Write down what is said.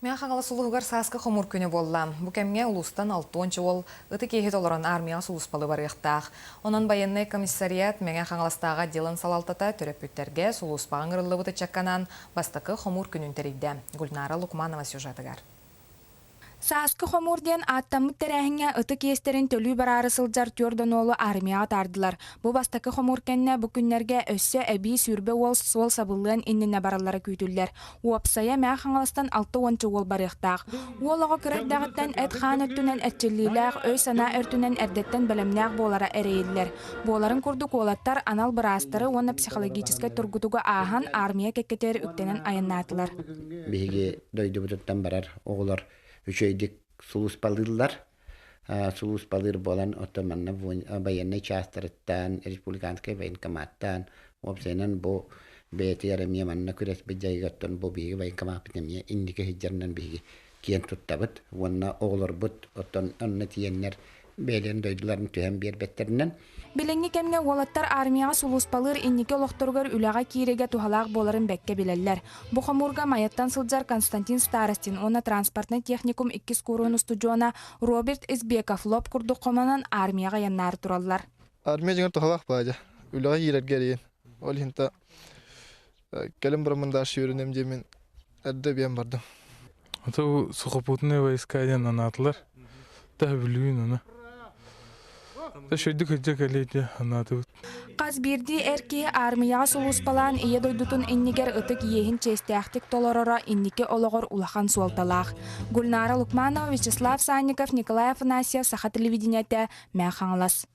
Мэҥэ Хаҥалас улууһугар сааскы хомуур күнэ буолла. Бу кэмҥэ улуустан алтыанча уол ытык иэһи толорон армияҕа сулууспалыы барыахтаах. Онон байыаннай комиссариат Мэҥэ Хаҥаластааҕы отделын салалтата төрөппүттэргэ сулууспаҕа ыҥырыллыбыт ыччакка анаан бастакы хомуур күнүн тэрийдэ. Гульнара Лукманова сюжетыгар. Сааскы хомуур диэн ааттаммыт тэрээһиҥҥэ ытык иэстэрин төлүү бараары сылдьар түөрт уолу армияҕа атаардылар. Бу бастакы хомуур кэннэ бу күннэргэ өссө эбии 20 уол суол сабыллыан иннинэ бараллара күүтүллэр. Уопсайа Мэҥэ Хаҥаластан 60 уол барыахтаах. Уол оҕо кыра эрдэҕиттэн эт-хаан өттүнэн эрчиллиилээх, өй-санаа өртүнэн эрдэттэн бэлэмнээх буолара эрэйиллэр. Буоларын курдук уолаттар анал быраастары уонна психологическай тургутугу ааһан армия кэккэтигэр үктэнэн айаннаатылар. Биһиги дойдубутуттан барар оҕолор үчүгэйдик сулууспалыыллар. Сулууспалыыр буолан, оттон манна байыаннай чаастарыттан, республиканскай военкоматтан, уопсайынан бу бэйэтигэр эмиэ манна күрэспит дьайыгыттан бу биһиги военкомаппыт эмиэ инники сылдьарынан биһиги киэн туттабыт уонна оҕолорбут оттон онно тиийэннэр бэйэлэрин дойдуларын түһэн биэрбэттэринэн. Билиҥҥи кэмҥэ уолаттар армияҕа сулууспалыыр инники олохторугар үлэҕэ киириигэ туһалаах буоларын бэккэ билэллэр. Бу хомуурга Майаттан сылдьар Константин Старостин уонна транспортнай техникум иккис кууруһун устудьуона Роберт Избеков лоп курдук хомонон армияҕа айаннаары тураллар. Армия дьиҥэр туһалаах баадьа. Үлэҕэ киирэргэ эрийин. Ол иһин та кэлин бараммын да сүүрүнэм диэмин эрдэ биэн бардым. Это сухопутные войска диэн анаатылар. Та бүлүүн аны. Та шөйдүк кырдьа кэлиэти анаатыбыт. Хас биирдии эр киһи аармыйаҕа сулууспалаан Ийэ дойдутун иннигэр ытык иэһин чиэстээхтик толороро инники олоҕор улахан суолталаах. Гульнара Лукманова, Вячеслав Санников, Николай Афанасьев, Саха телевидениетэ, Мэҥэ Хаҥалас.